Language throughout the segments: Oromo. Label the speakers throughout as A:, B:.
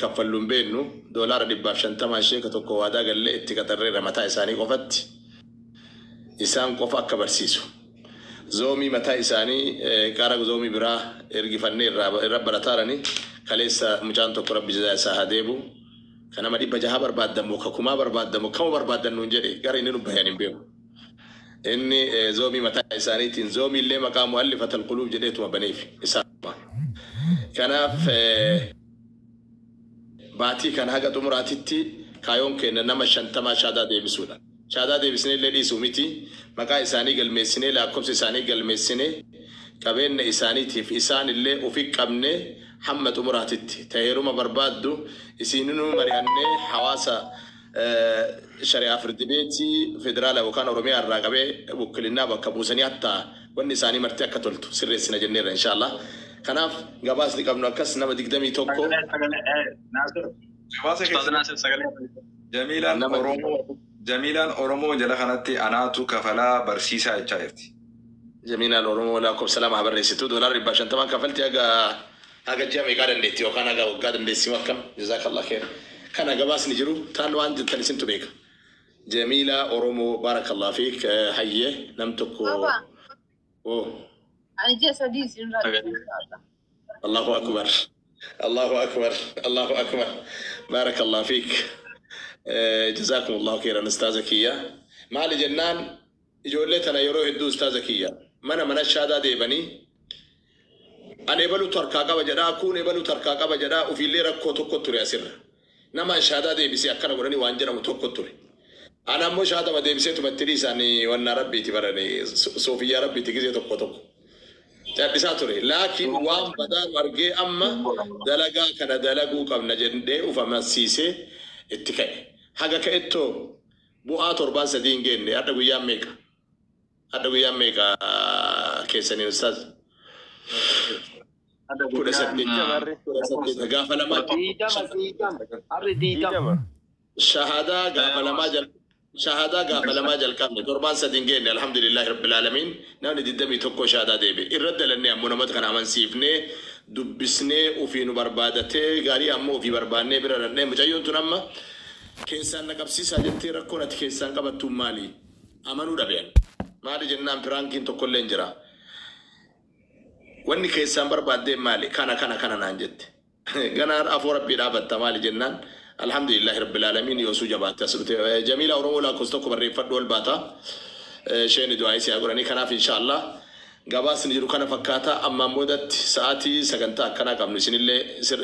A: kaffallu hin beeknu. Doolaara 150n sheeka tokko waadaa gallee itti qaxarreerra mataa isaanii qofatti. Isaan qofa akka barsiisu. Zoomii mataa isaanii qara zoomii biraa ergifannee irraa irra barataarani. Kaleessa mucaan tokko rabbi jazaa isaa haa deebu. Ka nama 600 barbaaddan moo ka kumaa barbaaddan moo kama barbaaddan nuun jedhe gara inni nu bayan hin beeku. Inni zoomii mataa isaaniitiin zoomii illee maqaa mu'allifatal quluub jedheetuma baneef isaanuma. Kanaaf baatii kana haga xumuraatitti kaayoon keenya nama 50 shaadaa deebisuudha. Shaadaa deebisnee illee dhiisuu miti. Maqaa isaanii galmeessinee laakkofsa isaanii galmeessinee qabeenna isaaniitiif isaan illee ufi qabnee hamma xumuraatitti ta heeruma barbaaddu isiininuu mari'annee hawaasa shari'aa firdi beetii federaala yookaan Oromiyaa irraa qabee wukkilinnaa bakka buusanii hattaa wanni isaanii marti akka toltu sirreessina jenneerra inshallah. Kanaaf gabaasni qabnu akkas nama 21.
B: Sagalee sagalee Naasir.
C: Gabaasa
B: Ustaaz
C: keessan
B: Naasir sagalee.
C: Jamiilaan
A: Nama
C: Oromoo Jamiilaan Oromoo jala kanatti anaatu kafalaa barsiisaa jechaa jirti.
A: Jamiilaan Oromoo lakkoofsa 2 haa barreessitu. Doolaara 150n kafalti haga haga ji'a meeqaa dandeetti yookaan haga waggaa dandeessi moo akkam? Jazakallah kheer. Kana gabaasni jiru taan waan jettan isintu beeka. Jamiilaa Oromoo baarakallah fiik hayyee nam tokko
D: Baba,
A: oh.
D: ani ji'a 3 isinirraa dhufe
B: Sagalee.
D: inshallah.
A: Allahu akbar. Allahu akbar. Allahu akbar. Baarakallah fiik. Jazakumullahu khairan ustaaza kiyya. Maali jennaan ijoollee tana yeroo hedduu ustaaza kiyya mana mana shaadaa deebanii an ebalutu harkaa qaba jedhaa kuun ebalutu harkaa qaba jedhaa ofiillee rakkoo tokko ture asirra. Nama an shaadaa deebisee akkana godhanii waan jedhamu tokko ture. Ana ammoo shaadama deebiseetuma itti dhiisaan wannaa rabbiiti barane soofiyyaa rabbiiti gizee tokko tokko. Callisaa ture. Laakiin waan badaa nu argee amma dalagaa kana dalaguu qabna jedhee uf amansiisee itti ka'e. Haga ka'ettoo bu'aa torbaan 3 hin geenne. Hadha guyyaan meeqa? Hadha guyyaan meeqa keessaniin ustaaz?
B: Ada
A: Kudha
B: guyyaan
A: saddeet.
E: Jamarri.
A: 18 gaafa lamaa
F: 20 20 harri 20.
A: Shahadaa gaafa lamaa jal shahadaa gaafa lamaa jalqabne torbaan 3 hin geenne alhamdulillahi rabbil aalamiin namni 21 shahadaa deebi'e irra dalannee ammoo namoota kana amansiifnee dubbisnee ofii nu barbaadatee gaarii ammoo ofii barbaannee bira dhaqnee mucayyoon tun amma keessaan na qabsiisaa jettee rakkoon ati keessaan qabattuun maali amanuu dhabe maali jennaan piraankiin tokkollee hin jira wanni keessaan barbaaddeen maali kana kana kana naan jette ganaan afoo rabbii dhaabatta maali jennaan alhamdulillahi rabbil aalamiin yoosuu jabaatte as dhufte. Jamiila Oromoo lakkoofsa tokko barreeffadhu ol baata. Isheen du'aa isii haa godhanii. Kanaaf inshallah gabaasni jiru kana fakkaata. Ammaan boodatti sa'aatii sagantaa akkanaa qabnu isinillee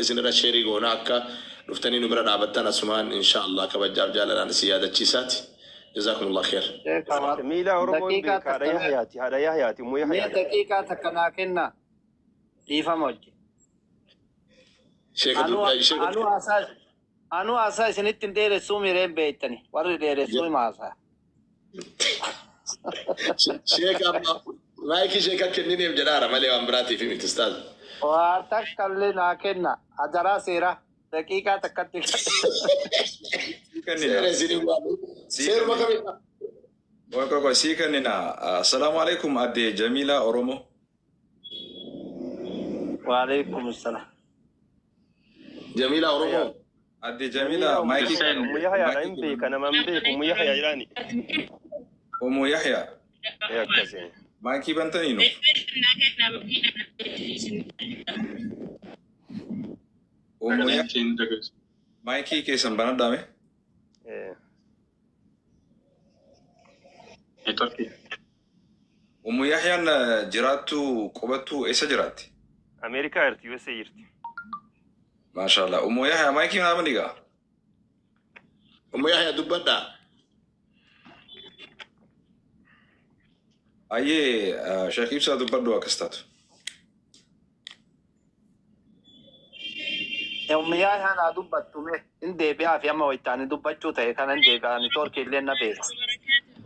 A: isinirra sheerii goonaa akka dhuftanii nu bira dhaabattan asumaan inshallah kabajaaf jaalalaan isin yaadachiisaati. Jazakumullah khair.
F: Sheekh
E: Jamiilaa Oromoon
F: daqiiqaa
E: beeka haadha
F: takka
E: Yahyaati. Haadha Yahyaati. Ummuu
F: mee
E: Yahyaati.
F: daqiiqaa takka naa kenna dhiifama hojii.
A: Sheeka
F: Anuu
A: sheeka
F: anuu haasaa anuu haasaa isinitti hin dheeressuu mireen beektani warri dheeressuu hima haasaa.
A: Sheeka amma maayikii sheeka kennineef jedhaara malee waan biraatiif miti ustaaz.
F: Waa takka illee naa kenna adaraa seera daqiiqaa takkatti.
C: Sii kennina.
A: Seera isinii waamu.
C: Sii
A: Seeruma
C: kennina.
A: kamidha?
C: Qoy qoy qoy sii kennina. Assalaamu alaikum adde Jamiilaa Oromoo.
F: Waalaikum salaam.
A: Jamiila Oromoo.
C: Adde
E: Jamiilaa
C: Jamiilaa maayikii
B: Hussein.
E: Ummuu Yahyaadha hin
C: maayikii
E: beeka nama hin beeku Ummuu Yahyaa jedhaani.
C: Umu Yahya
E: Ee akkasii.
C: maayikii bantanii nuuf. Umu
B: Sagaleen
C: Yahya
B: isheen dhageessu.
C: maayikii keessan banadhaame.
E: Ee.
B: Networkii.
C: Umu Yahyaan jiraattu qubattu eessa jiraatti?
E: Ameerikaa jirti USA jirti.
C: Maashaallah. Umu Yahya maayikii naa bani gaa.
A: Ummu Yahya dubbadhaa.
C: Ayyee Sheekh Ibsaa dubbadhu akkas taatu.
F: Ummiyaa kanaa dubbattu mee hin deebi'aa fi amma wayitaanii dubbachuu ta'e kana hin deebi'aa neetwoorkii illee na beeka.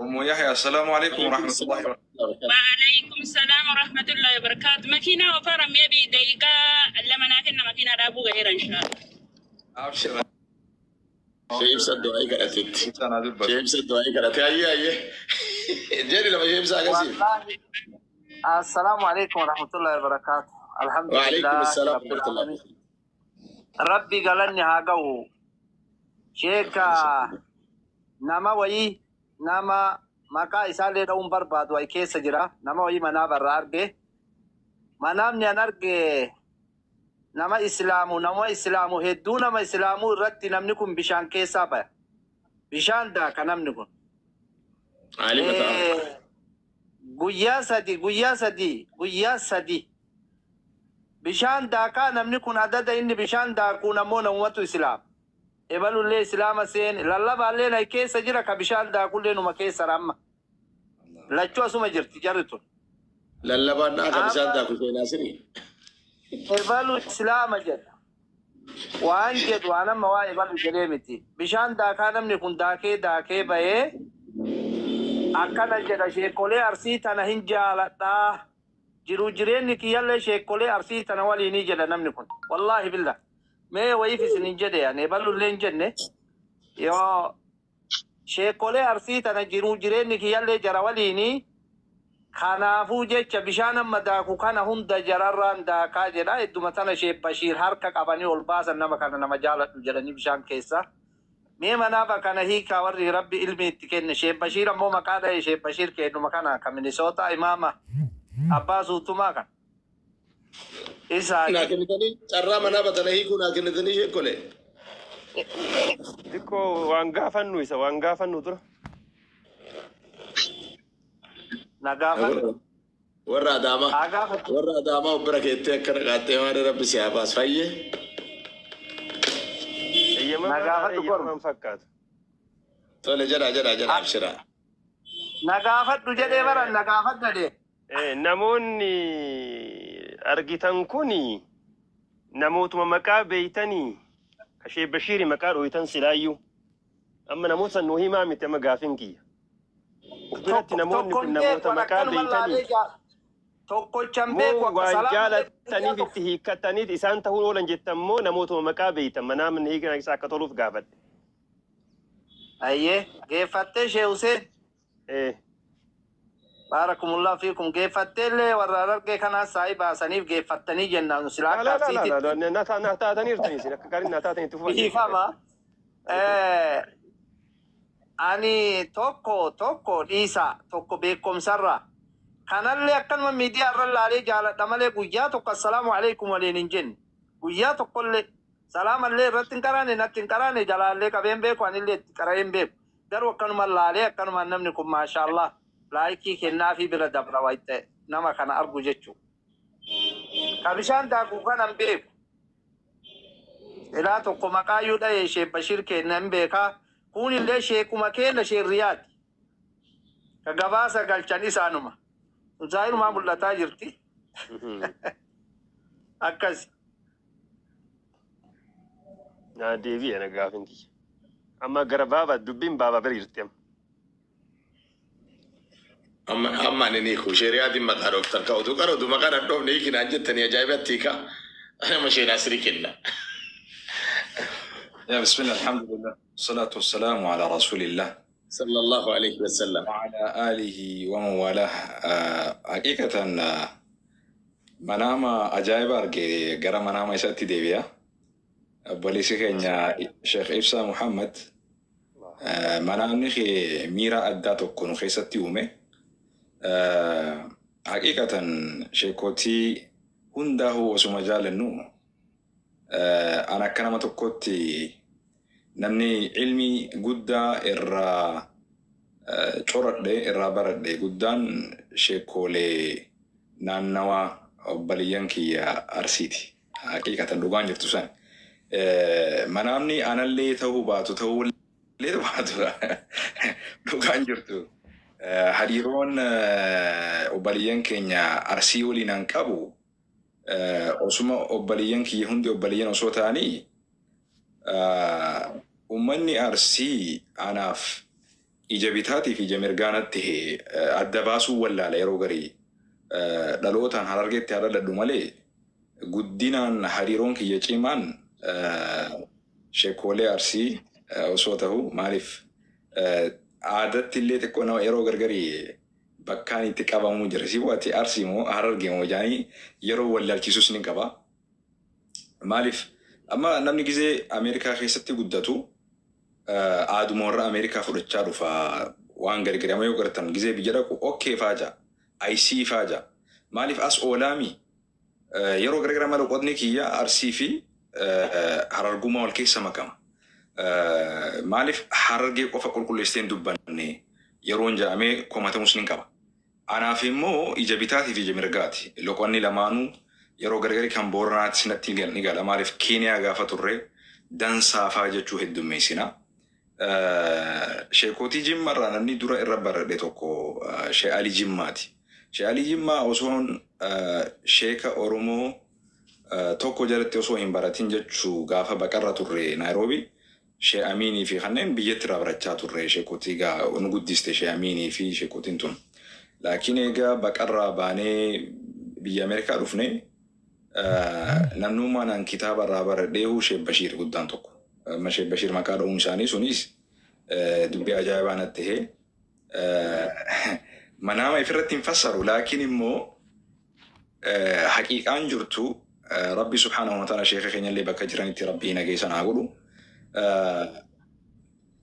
C: Umu Yahya assalaamu alaikum
A: Alaikum
C: warahmatullahi
A: salaam.
C: wabarakatuh.
G: وعليكم السلام ورحمة الله وبركاته. ماكينة وفرم يبي دقيقة لما ناكلنا ماكينة رابو غير إن شاء الله.
C: Abshir.
A: Shee ibsa du'aa kadhatetti.
C: Ibsaa naa dubbatu.
A: Shee ibsa du'aa kadhate. Ayyee ayyee. Jedhi lama shee ibsa akkasiif.
F: Wallaahi assalaamu alaikum warahmatullahi wabarakaatu.
A: Waalaikum
F: Alhamdulillahi
A: assalaam
F: rabbil
A: warahmatullahi
F: aalamiin. Rabbi galanni haa ga'u. Sheeka nama wayii nama maqaa isaallee dha'uun barbaadu wayi keessa jira. Nama wayii manaaba irraa arge. Manaamni an arge nama islaamu nama islaamu hedduu nama islaamuu irratti namni kun bishaan keessaa baya. Bishaan daaka namni kun.
A: Aalima ta'a.
F: Guyyaa sadi, guyyaa sadi, guyyaa sadi. Bishaan daakaa namni kun adada inni bishaan daakuun ammoo namumatu islaama. Ebalullee islaama seen lallabaallee na keessa jira ka bishaan daakullee numa keessa ramma. Lachuu asuma jirti jarri tun.
A: Lallabaan akka bishaan
F: Amma
A: daaku seenaa sirrii.
F: Ebalu islaama jedha. Waan jedhu waan amma waa ebalu jedhee miti. Bishaan daakaa namni kun daakee daakee bahee akkana jedha: sheekolee Arsii tana hin jaaladhaa. Jiru jireenyi kiyyallee sheekolee Arsii tana waliinii jedha namni kun. Wallaahi billah. Mee wayiif isin hin jedhe, ani ebalullee hin jenne. Yoo sheekolee Arsii tana jiru jireenyi kiyyallee jara waliinii, kanaafuu jecha bishaan amma daaku kana hunda jararraan daakaa jedha. Idduma tana Sheek Bashiir harka qabanii ol baasan nama kana, nama jaaladhu jedhanii bishaan keessa. Mee manaafa kana hiikaa warri Rabbi ilmi itti kenne. Sheek Bashiir ammoo maqaa dha'e. Sheek Bashiir kennuma kana ka Minisootaa imaama abbaa suutumaa kan. Isaa
A: Naa kennitanii carraa manaa batana hiikuu naa kennitanii, sheekole.
E: Xiqqoo waan gaafannu isa waan gaafannu dura.
F: Na gaafadhu.
A: Warra Adaamaa.
F: Haa gaafadhu.
A: Warra Adaamaa of bira keettee akkana qaaxxee waan Rabbi si haa baas fayyee.
F: Na
E: Eeyyamamaa
F: gaafadhu korma.
E: eeyyamamaan fakkaatu.
A: Tole, jedha jedha jedha, abshiraa.
F: Na gaafadhu jedhee baran na gaafadhu jedhee.
E: Namoonni argitan kuni namootuma maqaa beeytanii ka Sheek Bashiiri maqaa dhooytan silaayyuu. Amma namoota san nuu himaa miti amma gaafin kiyya. Uf biratti
F: Tokko
E: namoonni
F: tokkon
E: kun namoota
F: beeku
E: maqaa
F: akkanuma
E: beeytanii
F: laalee jaa. Tokkochan beeku
E: moo
F: akka
E: waan
F: salaama guyyaa
E: jaalattaniif
F: tokko.
E: itti hiikkataniif isaan ta'uu oolan jettan moo namootuma maqaa beeytan manaamni hiikna isaa akka toluuf gaafadhe.
F: Ayyee geeffattee, Shee Huseen. Baarakumullah fiikum, geeffattee illee warra Harargee kanaas saayii baasaniif geeffattanii jennaan silaa
E: Laa
F: akka
E: laa laa laa
F: Arsiititti.
E: laa, na taataniirtanii isin akka gaarii na taatanii itti fufaa.
F: Dhiifama. Ani tokko tokko dhiisa, tokko beekumsarra. Kanallee akkanuma miidiyaa irra laalee jaaladha malee guyyaa tokko assalaamu alaikum waliin hin jenne. Guyyaa tokkollee salaamallee irratti hin qaraane, natti hin qaraane, jalaallee qabeen beeku, anillee itti qara'ee hin beeku. Garuu akkanuma laalee akkanuma namni kun maashaallah like kennaafii bira dabra wayite nama kana argu jechuudha. Ka bishaan daakuu kana hin beeku. Ilaa tokko maqaayyuu dha'ee Sheek Bashir kenna hin beekaa. Kunillee sheekuma keenya sheerriyaati. Ka gabaasa galchan isaanuma. Zaahirumaa mul'ataa jirti. Akkas.
E: Naa deebi'e na gaafin kiyya. Amma gara baabaa dubbiin baabaa bira jirti amma.
A: Amma ani ni hiiku sheeriyaatiin maqaa dhooftan ka utuu qara utuu maqaa dhoofne hiikinaan jettanii ajaa'ibatti hiika. Nama sheenaa sirii kenna.
C: يا بسم الله، الحمد لله، والصلاة والسلام على رسول الله
A: Sallallahu alayhi wa sallam.
C: وعلى آله ومن والاه. حقيقة manaama ajaa'iba arge. Gara manaama isatti deebi'a. Obboleessi keenya Sheekh Ibsaa Muhammad, manaamni kee miira addaa tokko nu keessatti uume. Haqiiqatan sheekotii hundaa'uu osuma jaalannu, an akka nama tokkotti namni ilmi guddaa irraa coradhe, irraa baradhe guddaan sheekoolee naannawaa obboleeyyan kiyya Arsiiti. Haqiiqatan dhugaan jirtu san. Manaamni anallee ta'uu baatu, ta'uu illee baatu, dhugaan jirtu. Hariiroon obboleeyyan keenya Arsii waliin an qabu, osuma obboleeyyan kiyya hundi obboleeyyan osoo ta'anii, uummanni Arsii anaaf ija bitaatii fi ija mirgaanatti adda baasuu wallaala yeroo garii. Dhalootaan Harargeetti haa dhaladhu malee guddinaan hariiroon kiyya cimaan sheekoolee Arsii osoo ta'u, maaliif aadatti illee xiqqoo nama yeroo gargarii bakkaan itti qabamuu jira. Si waati Arsii moo Harargee moo jaanii yeroo wallaalchisus ni qaba. Maaliif Amma namni gizee Ameerikaa keessatti guddatu aaduma warra Ameerikaa fudhachaa dhufa waan gargari. Amma yoo gartan gizee biyya dhaqu okay faaja, I see faaja. Maaliif as oolaami yeroo gargara mala qotni kiyya Arsii fi Harargummaa wal keessa makama. Maaliif Harargee qofa qulqulleessitee hin dubbanne yeroon jedhamee komatamus ni qaba. Anaaf immoo ija bitaatii fi ija mirgaati. Loqonni lamaanuu yeroo gargari kan Booranaatti natti ni gala. Maaliif Keeniyaa gaafa turre dansaafaa jechuu heddummeessina. Sheekootii Jimmaarraa namni dura irra baradhe tokko Shee Alii Jimmaati. Shee Alii Jimmaa osoon sheeka Oromoo tokko jalatti osoo hin baratin jechuu gaafa baqarra turre Naayiroobii. Shee Aminii fi kanneen biyyatti irraa barachaa turre sheekootii nu guddiste Shee Aminii fi sheekootiin tun. Laakiin egaa baqarraa baanee biyya Ameerikaa dhufne namnummaan an kitaaba irraa baradheehu Shee Bashiir guddaan tokko. Amma Shee Bashiir maqaa dha'uun isaanii sunis dubbii ajaa'ibaa natti ta'e. Manaama ifirratti hin fassaru, laakiin immoo haqiiqaan jirtu Rabbi subhaanahu wa ta'ala sheeka keenyallee bakka jiranitti Rabbii nageessan haa godhu.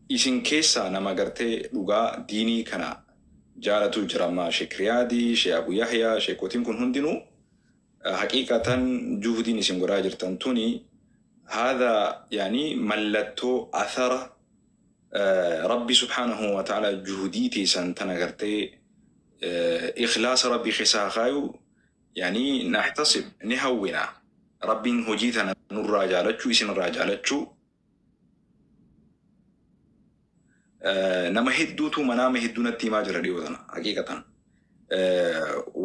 C: Isin keessaa nama gartee dhugaa diinii kana jaalatu jira amma Sheek Riyaadii, Sheek Abu Yahyaa, sheekotiin kun hundinuu haqiiqatan juhdiin isin godhaa jirtan tuni haadha yaani mallattoo athara Rabbi subhaanahu wa ta'ala juhdii teessan tana gartee ikhlaasa Rabbi keessaa haa kaayu, yaani nahtasib ni hawwina Rabbiin hojii tana nurraa jaalachuu, isinirraa jaalachuu. Nama hedduutu manaama hedduu natti himaa jira dhiyoo tana haqiiqatan.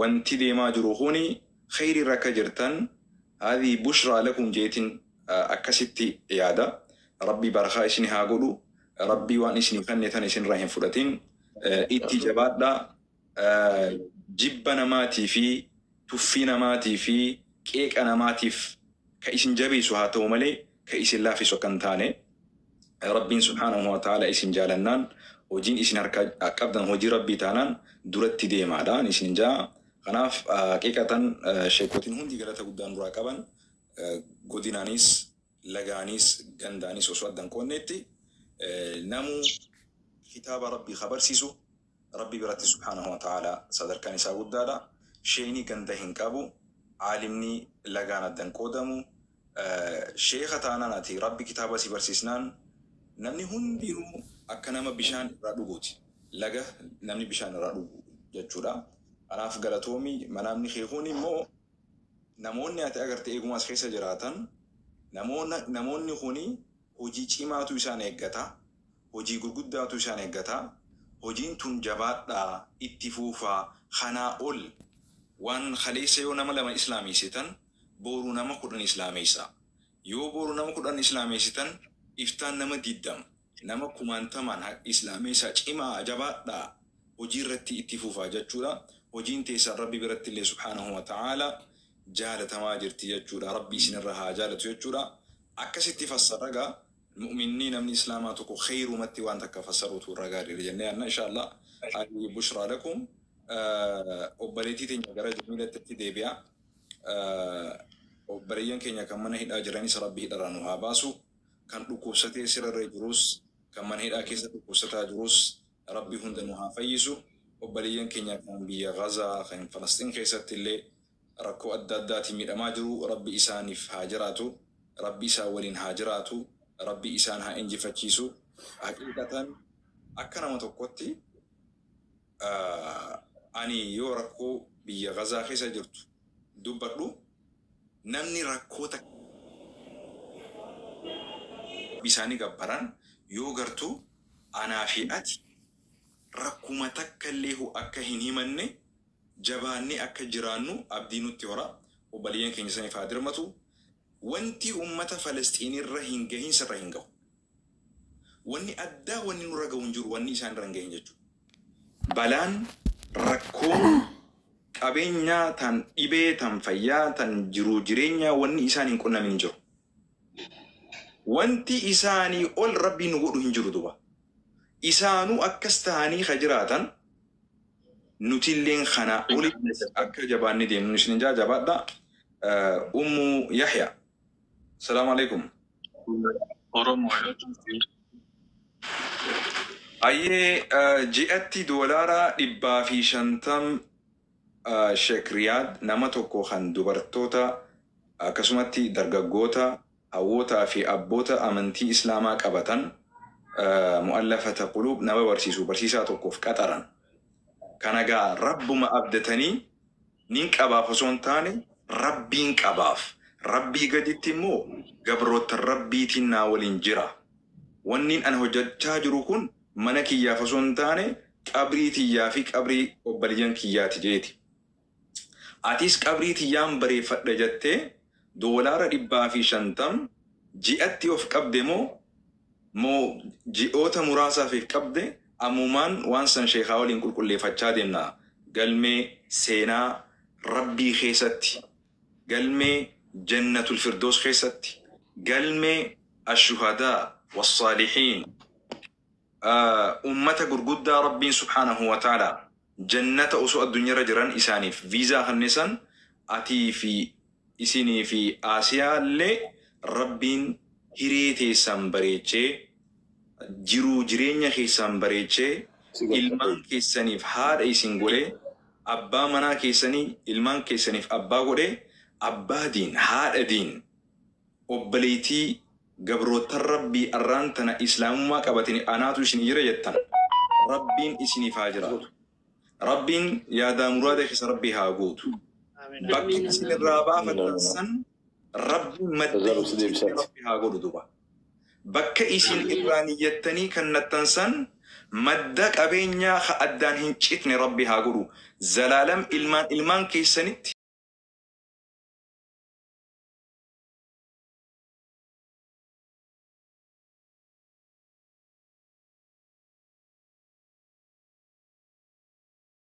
C: Wanti deemaa jiru kuni khayri irra akka jirtan haadhi bushraa lakum jeetin akkasitti yaada. Rabbi barakaa isin haa godhu. Rabbi waan isin kenne tan isinirraa hin fudhatin. Itti jabaadhaa. Jibba namaatii fi tuffii namaatii fi qeeqa namaatiif ka isin jabeessu haa ta'u malee ka isin laafisu akka hin taane. Rabbiin subhaanahu wa ta'ala isin jaalannaan, hojiin isin harka qabdan hojii Rabbii taanaan duratti deemaadha isin jaa. Kanaaf haqiiqatan sheekotiin hundi galata guddaan duraa qaban, godinaanis lagaanis gandaanis osoo addan qoonneetti namuu kitaaba Rabbii ka barsiisu Rabbii biratti subhaanahu wa ta'ala sadarkaan isaa guddaadha. Sheeyni ganda hin qabu, aalimni lagaan addan qoodamu. Sheeka taanaan ati Rabbi kitaaba si barsiisnaan namni hundinuu akka nama bishaan irraa dhuguuti. Laga namni bishaan irraa dhugu jechuudha. Kanaaf galatoomi. Manaamni kee kun immoo namoonni ati agarte eeguma as keessa jiraatan namoonni kuni hojii cimaatu isaan eeggata. Hojii gurguddaatu isaan eeggata. Hojiin tun jabaadhaa, itti fuufaa, kanaa ol waan kaleessa yoo nama lama islaameessitan boru nama 10 islaameessaa. Yoo boru nama 10 islaameessitan iftaan nama 20, nama kumaantamaan islaameessaa, cimaa jabaadhaa, hojii irratti itti fufaa jechuudha. Hojiin teessan Rabbi biratti illee subhaanahu wa ta'ala jaalatamaa jirti jechuudha. Rabbi isinirra haa jaalatu jechuudha. Akkasitti fassarragaa mu'minni namni islaamaa tokko khayrumatti waan takka fassaruutu irra gaariidha jennee yaadna inshallah. Hadihi bushraa lakum. Obboleettii teenya gara Jamiilatti deebi'a. Obboleeyyan keenya kan mana hidhaa jiranis Rabbi hidharraa nu haa baasu. Kan dhukkubsatee sirarra jirus, kan mana hidhaa keessa dhukkubsataa jirus Rabbi hunda nu haa fayyisu. Obboleeyyan keenya kan biyya Gazaa kan Falastiin keessatti illee rakkoo adda addaatiin miidhamaa jiru Rabbi isaaniif haa jiraatu. Rabbi isaan waliin haa jiraatu. Rabbi isaan haa injifachiisu. Haqiiqatan akka nama tokkotti ani yoo rakkoo biyya Gazaa keessa jirtu dubbadhu namni rakkoo takka isaanii gabbaran yoo gartu anaa fi ati rakkuma takka illee akka hin himanne jabaannee akka jiraannu abdii nutti hora. Obboleeyyan keenya saniif haa dirmatu. Wanti ummata Falasxiinirra hin gahin sirra hin gahu. Wanni addaa wanni nurra gahu hin jiru wanni isaan irra hin gahin jechuudha. Balaan rakkoon qabeenyaa tan dhibee tan fayyaa tan jiruu jireenyaa wanni isaan hin qunnamin hin jiru. Wanti isaanii ol Rabbiin nu godhu hin jiru duba. Isaanuu akkas tahanii ka jiraatan nutilleen kana olitti akka jabaannee deemnu isin jaa jabaadha. Ummu Yahya. Salaamu alaikum.
B: Oromoo.
C: Ayyee, ji'atti $150 Sheek Riyaad nama tokko kan dubartoota akkasumatti dargaggoota, hawwootaa fi abboota amantii islaamaa qabatan, mu'allafata quluub nama barsiisu, barsiisaa tokkoof qaxaran. Kana gaa rabbuma abdatanii nin qabaaf osoo hin taane rabbiin qabaaf. Rabbii gaditti immoo gabroota rabbiitiin naa waliin jira. Wanni ani hojjechaa jiru kun mana kiyyaaf osoo hin taane qabrii tiyyaa fi qabrii obboleeyyan kiyyaati jeeti. Atis qabrii tiyyaan bareeffadha jettee $150 ji'atti of qabde moo ji'oota muraasaaf qabde? Ammumaan waan san sheekaa waliin qulqulleeffachaa deemna. Galmee seenaa rabbii keessatti, galmee jannatul firdoos keessatti, galmee ashuhadaa wassaalihiin, ummata gurguddaa rabbiin subhaanahu wa ta'ala jannata osoo addunyaarra jiran isaaniif viizaa kannisan, atii fi isinii fi Aasiyaallee rabbiin hiree teessan bareechee, jiruu jireenya keessan bareechee, ilmaan keessaniif haadha isin godhee, abbaa manaa keessanii ilmaan keessaniif abbaa godhee, abbaa diin, haadha diin, obboleettii gabroottan rabbii arraan tana islaamummaa qabatanii anaatu isin jira jettan, rabbiin isiniif haa jiraatu. Rabbiin yaadaa muraada keessa rabbii haa guutu. Bakki isin irraa baafattan san rabbiin madda rabbi haa godhu duba. Bakka isin irraa niyyattanii kannattan san madda qabeenyaa ka addaan hin citne rabbi haa godhu. Zalaalam ilmaan ilmaan keessanitti.